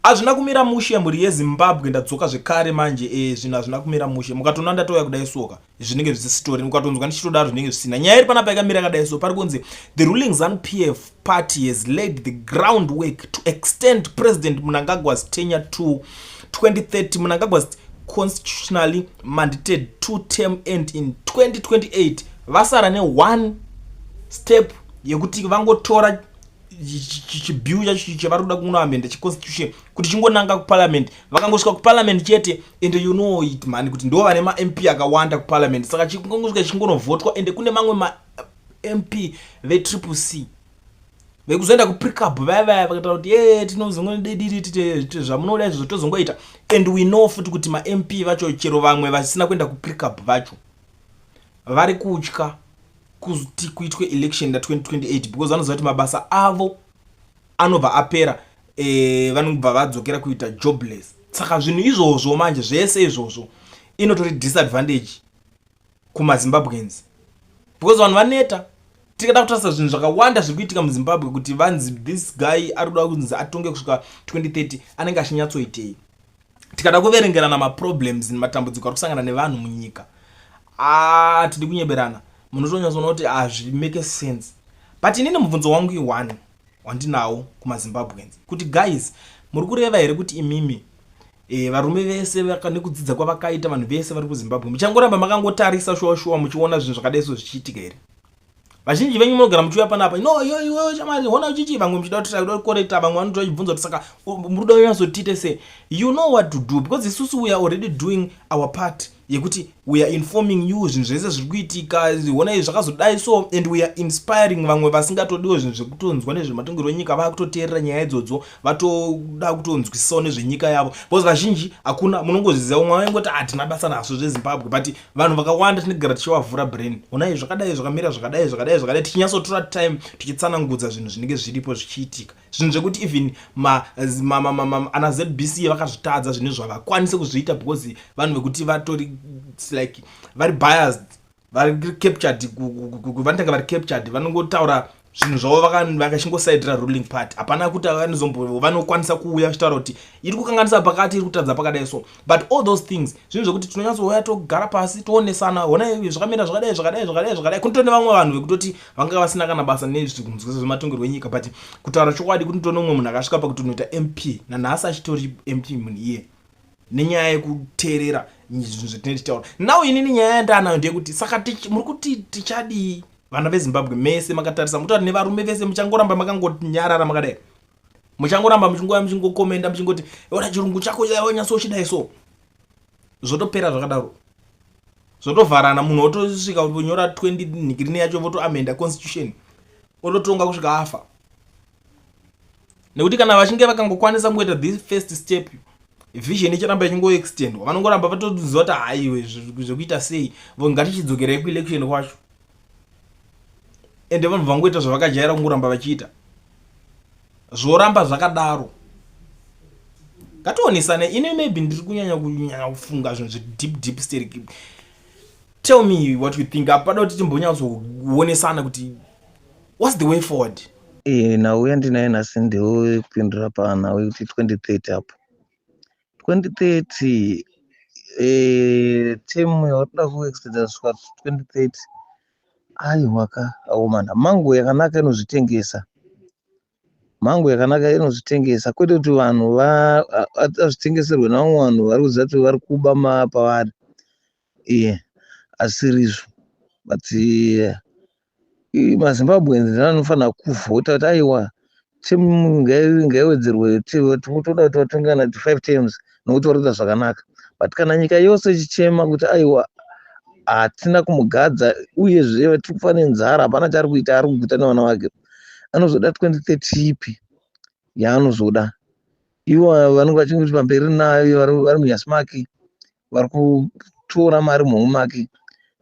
Hazvina kumira mushe mhuri yeZimbabwe, ndadzoka zvekare manje. Zvinhu hazvina kumira mushe. Mukatoona ndatouya kudai soka, zvinenge zvisisitori. Mukatonzwa ndichitodaro, zvinenge zvisina. Nyaya iri panapa yakamira yakadai so. Pari kunzi the ruling ZANU PF party has laid the groundwork to extend President Mnangagwa's tenure to 2030. Mnangagwa's constitutionally mandated two term end in 2028. Vasara ne1 step yekuti vangotora chibill chacho chavari kuda kunoamenda chiconstitution kuti chingonanga kuparliament. Vakangosvika kuparliament chete, and you know it man, kuti ndo vane maMP akawanda kuparliament, saka chingosvika chingonovhotwa. Ende kune mamwe maMP veTriple C vekuzoenda kuPrecabe vaya vaya vakataura kuti ye tinozongodidiri zvamunoda izvozvo tozongoita. And we know futi kuti maMP vacho, chero vamwe vasina kuenda kuPrecabe vacho, vari kutya kuti kuitwe election ra2028 because vanoziva kuti mabasa avo anobva apera, vanobva vadzokera kuita jobless. Saka zvinhu izvozvo manje, zvese izvozvo inotori disadvantage kumaZimbabweans because vanhu vaneta. Tikada kutarisa zvinhu zvakawanda zviri kuitika muZimbabwe, kuti vanzi this guy ari kuda kunzi atonge kusvika 2030, anenge achinyatsoitei? Tikada kuverengerana maproblems nematambudziko ari kusangana nevanhu munyika, tidi kunyeberana, munotonyatsoona kuti hazvimake sense. But inini mubvunzo wangu i1 wandinawo kumaZimbabweans kuti, guys, muri kureva here kuti imimi, varume vese nekudzidza kwavakaita, vanhu vese vari kuZimbabwe, muchangoramba makangotarisa shuwa shuwa muchiona zvinhu zvakadai so zvichiitika here? Vazhinji venyu munogara muchiuya panapa, no, yo iwe shamwari, hona uchichi, vamwe muchida kuti kuda kucorrecta, vamwe vanotora vachibvunza kuti saka muri kuda kunyatsotiite sei? You know what to do because isusu we are already doing our part yekuti we are informing you zvinhu zvese zviri kuitika. Honai zvakazodai so, and we are inspiring vamwe vasingatodiwo zvinhu zvekutonzwa nezvematongerwo enyika, vakutoteerera nyaya idzodzo, vatoda kutonzwisisawo nezvenyika yavo, because vazhinji hakuna, munongozviziva, umwe vaingoti hatina basa nazvo zveZimbabwe, but vanhu vakawanda tinogara tichivavhura brain, honai zvakadai, zvakamira zvakadai, zvakadai, zvakadai, tichinyatsotora time tichitsanangudza zvinhu zvinenge zviripo zvichiitika, zvinhu zvekuti even ana ZBC vakazvitadza, zvinhu zvavakwanise kuzviita because vanhu vekuti vatori like vari biased, vari captured, vanotanga vari captured, vanongotaura zvinhu zvavo vakachingosaidira ruling party. Hapana kuti vanokwanisa kuuya vachitaura kuti iri kukanganisa pakati, iri kutadza pakadai so. But all those things zvinhu zvekuti tinonyatsouya, togara pasi, toonesana, honai zvakamira zvakadai, zvakadai, zvakadai, zvakadai. Kunotone vamwe vanhu vekutoti vanga vasina kana basa nezvinzwisa zvematongerwo enyika, but kutaura chokwadi, kunotone umwe munhu akasvika pakuti unoita MP, nanhasi achitori MP munhu iye, nenyaya yekuteerera zvinhu zvatinenge tichitaura. Now inini nyaya yandanayo ndeyekuti saka muri kuti tichadii, vana veZimbabwe mese makatarisa, mutaura nevarume vese, muchangoramba makangonyarara makadai, muchangoramba muchingouya muchingokomenda, muchingoti ona chirungu chako nyatsochidai so, zvotopera zvakadaro, zvotovharana, munhu otosvika kunyora 20 nhikirini yacho, votoamenda constitution, ototonga kusvika afa? Nekuti kana vachinge vakangokwanisa kungoita this first step, vision icharamba ichingoextendwa, vanongoramba vatoziva kuti haiwe zvekuita sei, ngatichidzokerai kuelection kwacho, ende vanhu vangoita zvavakajaira kungoramba vachiita, zvoramba zvakadaro. Ngationesane. Ini maybe ndiri kunyanya kufunga zvinhu zvedeep deep story. Tell me what you think. Apada kuti timbonyatsoonesana kuti what's the way forward? Nhau yandinayo nhasi ndeyekupindura panhau yekuti 2030 apo 2030, term yavari kuextenda kusvika 2030. Aiwa ka, aomana, mango yakanaka inozvitengesa, mango yakanaka inozvitengesa, kwete kuti vanhu vazvitengeserwe nevamwe vanhu vari kuziva kuti vari kuba pavari. Iye asirizvo, but maZimbabweans anofanira kuvhota kuti aiwa, term ngaiwedzerwe, toda kuti vatonge kana kuti five terms nokuti vari kuita zvakanaka. But kana nyika yose ichichema kuti aiwa, hatina kumugadza, uyezve tiri kufa nenzara, hapana chaari kuita, ari kuguta nevana vake, anozoda 2030 ipi yaanozoda? Ivo vanenge vachingoti pamberi nayo, vari munyasi make, vari kutora mari muhomwe make,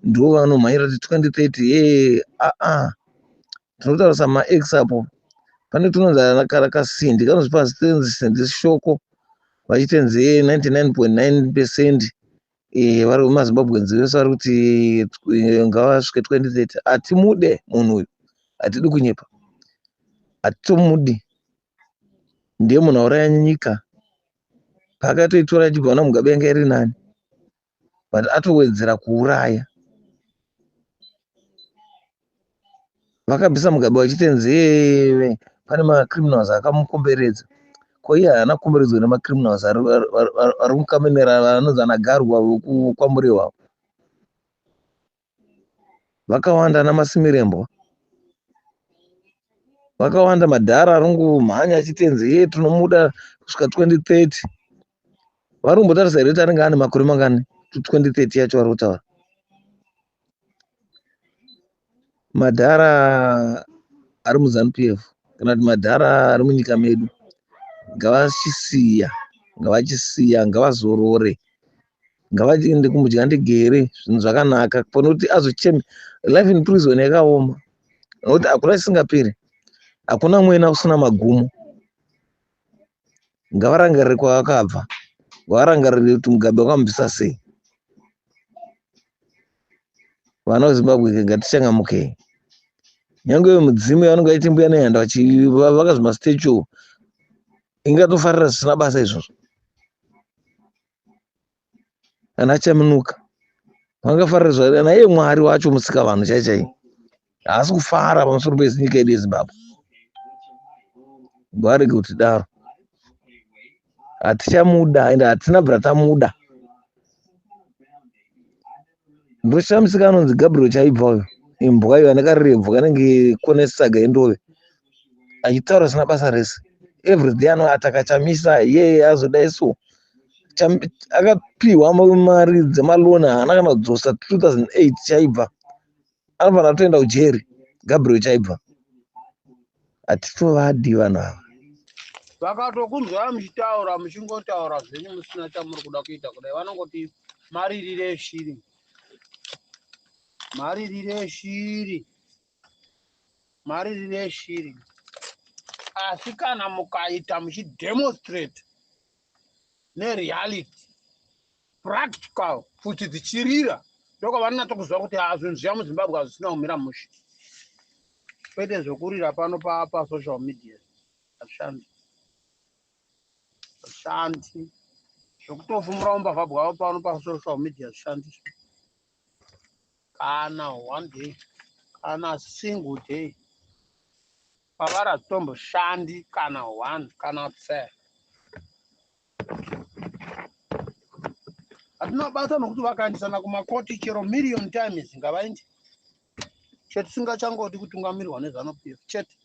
ndo vanomhanyira kuti 2030. Ye aa, tinotaura samaex apo, pane tunonzi kasindi kanozvipa sindi shoko, vachiti nzee 99.9% vari maZimbabweans vese vari kuti ngavasvike 2030. Hatimude munhu uyu, hatidi kunyepa, hatitomudi. Ndiye munhu auraya nyika. Paakatoitora achibva kuna Mugabe yanga iri nani, but atowedzera kuuraya. Vakabvisa Mugabe vachiti nzeve pane macriminals akamukomberedza. Ko iye haana kukomberedzwa nemacriminals ari mukamenera vanonzi ana Garwa vekwaMurehwa. Vakawanda ana Masimirembwa. Vakawanda madhara arongomhanya achiti nzeye tinomuda kusvika 2030. Vari kumbotarisa here kuti anenge ane makore mangani 2030 yacho vari kutaura. Madhara ari muZanu PF kana kuti madhara ari munyika medu ngavachisiya, ngavachisiya, ngavazorore, ngavaende kumudyandigere zvinhu zvakanaka panoti azocheme. Life in prison yakaoma nokuti hakuna chisingaperi, hakuna mwena usina magumo. Ngavarangarire kwavakabva, ngavarangarire kuti Mugabe wakamubvisa sei. Vana veZimbabwe ngatichangamukei. Nyange mudzimu yavanenge vaiti mbuya nehanda vachivaka zvimastatue ingatofarira zvisina basa izvozvo. Ana Chaminuka vangafarira zva naiye Mwari wacho musikavanhu chai chai haasi kufara pamusoro penyika yedu yeZimbabwe. Ngavarege kuti daro. Hatichamuda ende hatina bvira tamuda. Ndoshamisika anonzi Gabriel Chaibva uyo imbwa iyo ane karebvu kanenge kone saga yendove achitaura zvisina basa rese everyday anoataka Chamisa yeye azodai so akapihwa mari dzemaloni haana kana kudzosa 2008 Chaibva anofanira kutoenda kujeri Gabriel Chaibva hatitovadi vanhu ava. Vakatokunzwai muchitaura muchingotaura zvenyu musina chamuri kuda kuita kudai vanongoti maririre eshiri maririre eshiri maririre eshiri asi kana mukaita muchidemonstrate nereality practical pfuti dzichirira ndokwavanonatsa kuziva kuti haa zvinhu zviya muzimbabwe hazvisina kumira mushe kwete zvokurira pano pasocial media hazvishandi hazvishandi zvokutofumura umbavha bwavo pano pasocial media hazvishandi kana one day kana single day pavari hazvitomboshandi kana one kana tse hatina basa nokuti vakaendesana kumakoti chero million times ngavaende chete tisingachangodi kutungamirwa nezanu pf chete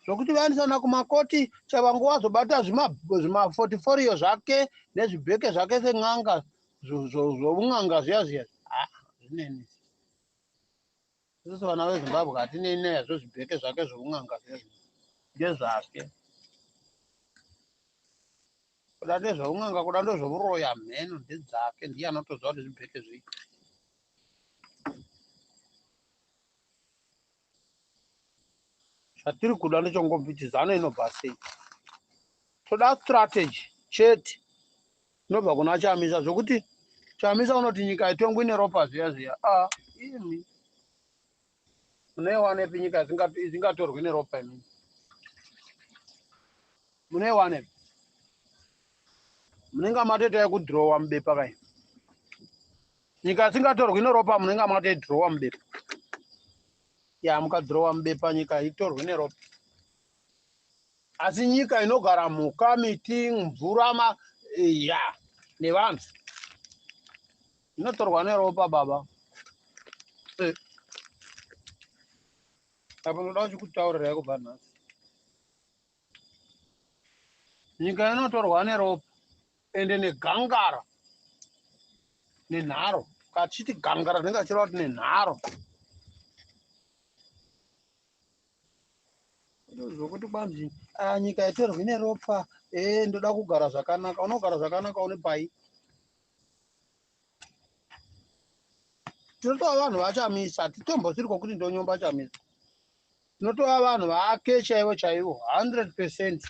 zvokuti vaendesana kumakoti chavangu wazobata zvimafotiforiyo zvake nezvibheke zvake sen'anga zvoun'anga zviya zviya zvineni isusu vana vezimbabwe hatinei nezvo zvibheke zvake zvoun'anga zviya zviya ndezvake kuda ndezveun'anga kuda ndezveuroya mheno ndedzake ndiye anotoziva kuti zvibheke zvii Chatiri kuda ndechongobviti zano inobva sei. Toda strategy chete inobva kuna Chamisa zvokuti Chamisa unoti nyika haitongwi neropa zviya zviya. Ah, imi munoiwanepi nyika isingatorwi neropa imi? Munoiwanepi? Munenge matoita yekudhirowa mubepa kai. Nyika isingatorwi neropa munenge matoidhirowa mubepa. Ya mukadhirowa mubepa nyika itorwe neropa. Asi nyika inogara mhuka, miti, mvura ma ya nevanhu inotorwa neropa baba. Eh. Apo ndoda kuchikutaurirai kubva nhasi. Nyika inotorwa neropa ende negangara nenharo. Kachiti gangara rinenge achireva kuti nenharo. Zvokuti kwanzi ah, nyika itorwi neropa ee ndoda kugara zvakanaka. Unogara zvakanaka une pai? Tinotova vanhu vaChamisa, hatitombosiri kwokuti ndonyomba Chamisa. Tinotova vanhu vake chaivo chaivo 100 percent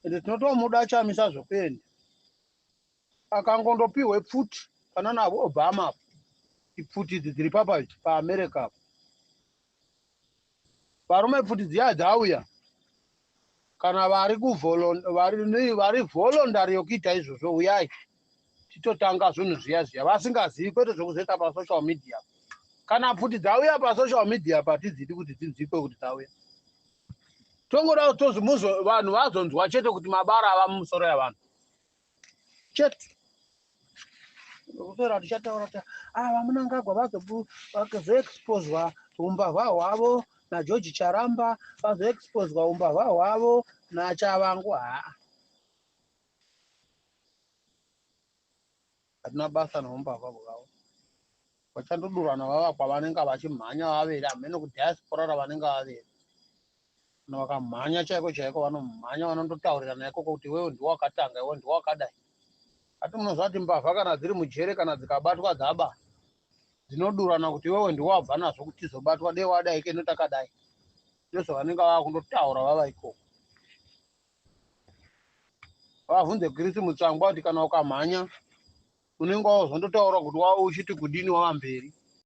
ende tinotomuda Chamisa zvokuenda. Akangondopihwe pfuti panana Obama apo, pfuti idzi dziri papa idzi paAmerica apo, varume pfuti dziya dzauya. Kana vari vari vari voluntary yokuita izvozvo, uyai titotanga zvinhu zviya zviya vasingazivi, kwete zvekuzoita pasocial media. Kana pfuti dzauya pasocial media, patidzidi kuti dzinzwikwe kuti dzauya. Tongoda kuti vanhu vazonzwa chete kuti mabara ava mumusoro yavanhu chete. Kuswera tichataura kuti ah, vaMunangagwa vazoexposwa umbavha hwavo naGeorge Charamba, vazoexposwa umbavha hwavo naChavangu. Haa, hatina basa neumbavha hwavo. Vachandodurana vava kwavanenge vachimhanya vaveri, hameno kudiaspora ravanenge vaveri. Kana vakamhanya chaiko chaiko, vanomhanya vanondotaurirana ikoko kuti iwewe ndiwe wakatanga, iwe ndiwe wakadai. Ati munoziva kuti mbavha kana dziri mujere, kana dzikabatwa dzaba, dzinodurana kuti iwewe ndiwe wabva nazvo kuti tizobatwa, dei wadai keno takadai. Ndozvavanenge vava kundotaura vava ikoko. Vavhunze Chris Mutsvangwa kuti kana ukamhanya unenge wazondotaura kuti wa uchiti kudini wava mberi.